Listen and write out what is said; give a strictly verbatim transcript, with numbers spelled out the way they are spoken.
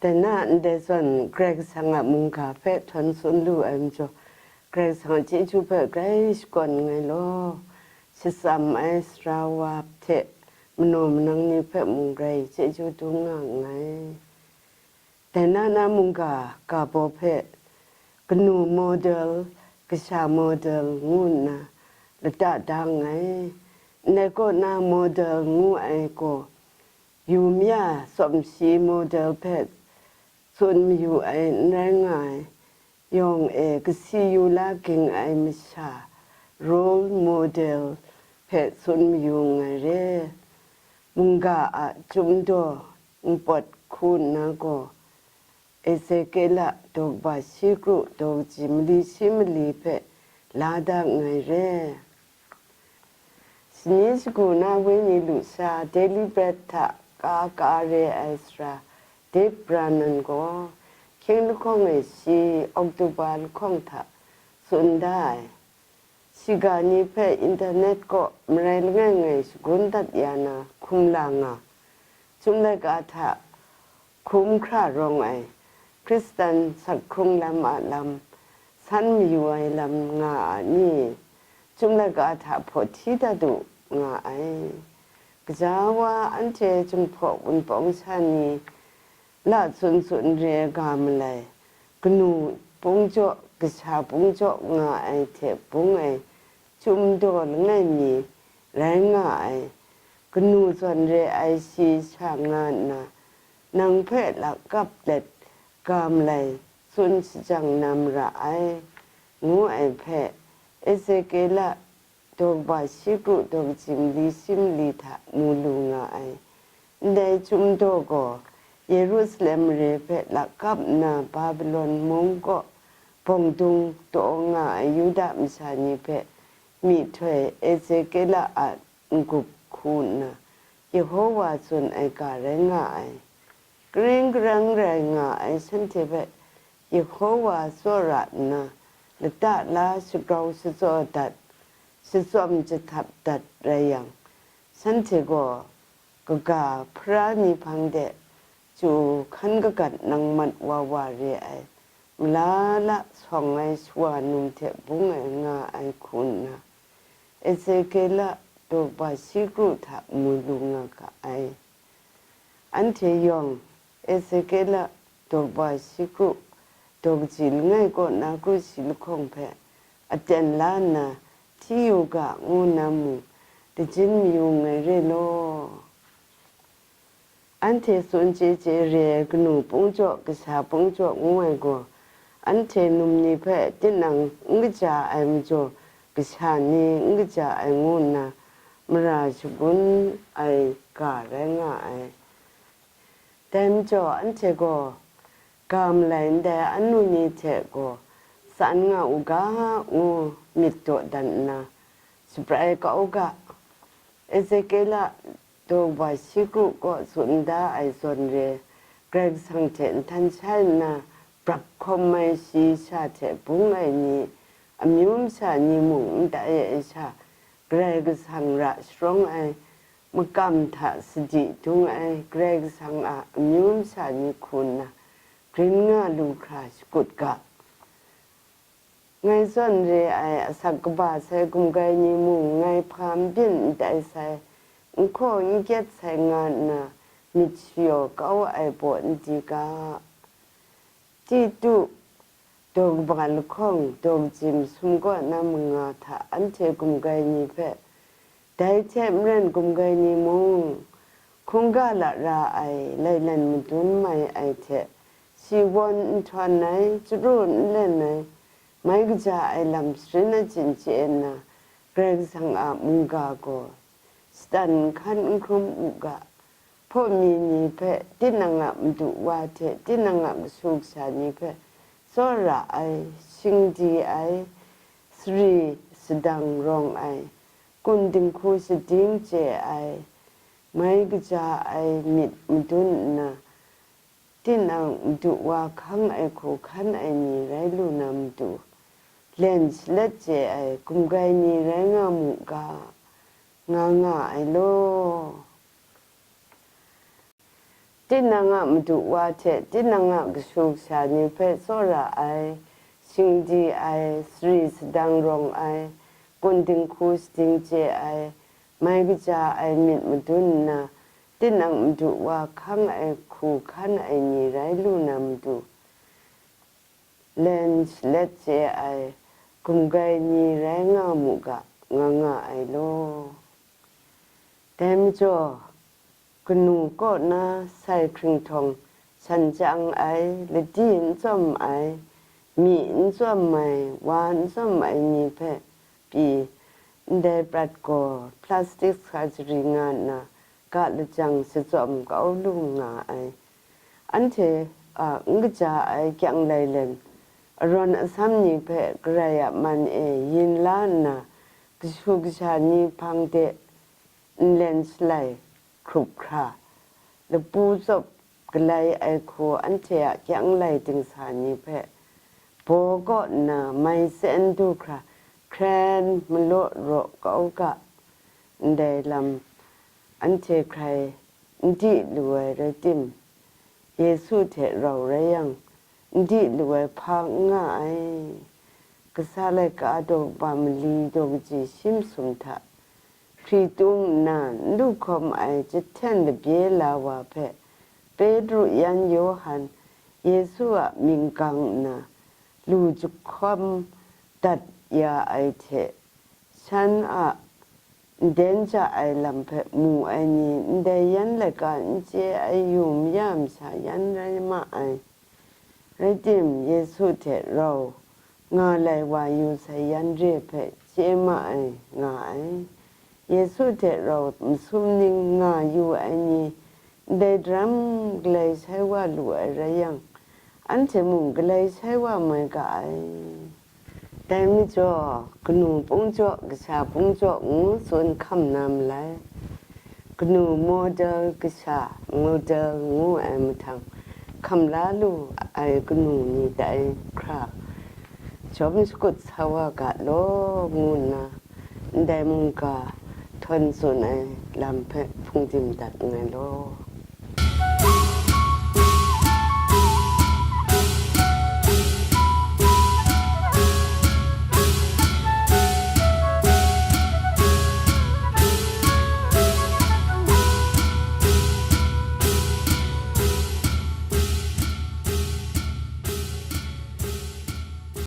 Dai na ndai zawn Karai Kasang a mungga hpe htawn tsun lu ai majaw, Karai Kasang a chyeju hpe grai shakawn nngai law, shatsam ai sara wa hte manaw manang ni hpe mung grai chyeju dum nga nngai. Dai na na mungga ga baw hpe kanu model, kasha model ngu nna lata da nngai. Ndai kaw na model ngu ai gaw, yu mya tsawm shi model hpe tsun mayu ai n rai nga ai, yawng e kasi yu la ging ai masha, role model hpe tsun mayu nngai re. Mungga a chyum daw npawt hku nna gaw, Ezekiela daw kaba shi kru daw kaji mali shi mali hpe la da nngai re. Shani shagu na wenyi lusha Daily Bread hta ka ka re ai sara Dave Brennan gaw, hkying lahkawng e shi Oktoba lahkawng hta tsun da ai. Shiga ni hpe internet kaw marai langai ngai shagun dat ya na hkum la nga, Chyum laika hta hkum hkra rawng ai Hkristan sak hkrung lam a lam san mayu ai lam nga a ni? Chyum laika hta hpaw hti dat u nga ai. Gaja wa anhte Jinghpaw Wunpawng sha ni la tsun tsun re ai ga malai, kanu pungjaw, kasha pungjaw nga ai hte bung ai, chyum daw langai mi rai nga ai, kanu zawn re ai shi sha nga nna, nang hpe lakap let ga malai tsun shajang na mara ai, ngu ai hpe, Ezekiela daw kaba shi kru daw kaji mali shi mali hta mu lu nga ai. Ndai chyum daw gaw, Yerusalem mare hpe lakap nna Babilon mung kaw bawng dung taw nga ai Yuda masha ni hpe myihtoi Ezekiela a n-gup hku nna Yehowa tsun ai ga rai nga ai. Karing karang rai nga ai shanhte hpe Yehowa tsawra nna, lata la shagrau shatsaw dat, shatsawm jahtap dat rai yang, shanhte gaw kaga hpara ni hpang de chyu hkan kagat nang mat wa wa re ai, malala sawng ai shawa num hte bung ai nga ai hku nna, Ezekiela daw kaba shi kru hta mu lu nga ga ai. Anhte yawng Ezekiela daw kaba shi kru daw kaji langai kaw na kru shi lahkawng hpe aten la nna hti yu ga ngu na mung, lajin mayu nngai re law. Anhte tsun chye chye re ai kanu pungjaw, kasha pungjaw ngu ai gaw, anhte num ni hpe tinang n kaja ai majaw, kasha ni n kaja ai ngu nna mara shagun ai ga rai nga ai. Dai majaw, anhte gaw ga malai ndai anu ni hte gaw tsan nga u ga, ngu myit dawdan nna, shabrai kau u ga. Ezekiela daw kaba shi kru kaw tsun da ai zawn re, Karai Kasang hte nhtan shai nna, brap hkawm ai shayi sha hte bung ai ni, amyu masha ni mung n tai ai sha, Karai Kasang ra sharawng ai, makam hta sadi dung ai Karai Kasang a amyu masha ni hku nna, grin nga lu hkra shakut ga. Ngai zawn re ai asak kaba sai gumgai ni mung ngai hpa n byin n tai sai, n hkaw n gyet sai nga nna myit shayaw kau ai baw n di ga. Titu, daw kaba lahkawng daw kaji masum kaw na manga hta anhte gumgai ni hpe, dai hte maren gumgai ni mung, hkungga lara ai, lailan madun mai ai hte, shi wawn n htawn ai, chyaru n len ai, mai kaja ai lam sharin achyin chye nna, Karai Kasang a mungga gaw shatan n hkan n hkrum u ga. Hpawmi ni hpe tinang a madu wa hte tinang a kashu kasha ni hpe tsawra ai, shingdi ai, sari sadang rawng ai, kun dinghku shading chye ai, mai kaja ai myit madun nna, tinang madu wa hkang ai hku hkan ai ni rai lu na matu, len shalet chye ai gumgai ni rai nga mu ga, nga nga ai law. Tinang a madu wa hte tinang a kashu kasha ni hpe tsawra ai, shingdi ai, sari sadang rawng ai, kun dinghku shading chye ai, mai kaja ai myit madun nna, tinang madu wa hkang ai hku hkan ai ni rai lu na matu, len shalet chye ai, gumgai ni rai nga mu ga, nga nga ai law. Dai majaw, kanu kaw na sai hkringhtawng shan chyang ai, ladi n tsawm ai, myi n tsawm ai, wa n tsawm ai ni hpe pyi, ndai prat gaw plastic surgery nga nna ga lajang shatsawm kau lu nga ai. Anhte a n kaja ai kyang lailen, arawn asam ni hpe Karai a man e yin la nna, kashu kasha ni hpang de nlen shalai hkrup hkra, lapu tsawp galai ai hku anhte a kyang lai dingsa ni hpe baw kaw nna mai sen du hkra, hkren malaw raw kau ga, ndai lam anhte hkrai n di lu ai rai tim, Yesu hte rau rai yang, n di lu ai hpa n nga ai. Kasa laika daw kaba mali daw kaji shi masum hta, hkritung nna n du hkawm ai jahten labye la wa hpe, Petru yan Yawhan Yesu a mying gang nna lu jahkawm dat ya ai hte, shan a nden ja ai lam hpe mu ai ni ndai yan laika n chye ai yu maya masha yan rai ma ai. Rai tim, Yesu hte rau nga lai wa yu sai yan re hpe chye ma ai nga ai. Yesu hte rau masum ning nga yu ai ni ndai daram galai shai wa lu ai rai yang, anhte mung galai shai wa mai ga ai. Dai majaw, kanu pungjaw, kasha pungjaw ngu tsun hkam na malai. Kanu model, kasha model ngu ai mahtang, hkam la lu ai kanu ni dai hkra, jawm shakut sa wa ga law, ngu nna, ndai mungga htawn tsun ai lam hpe hpung dim dat nngai law.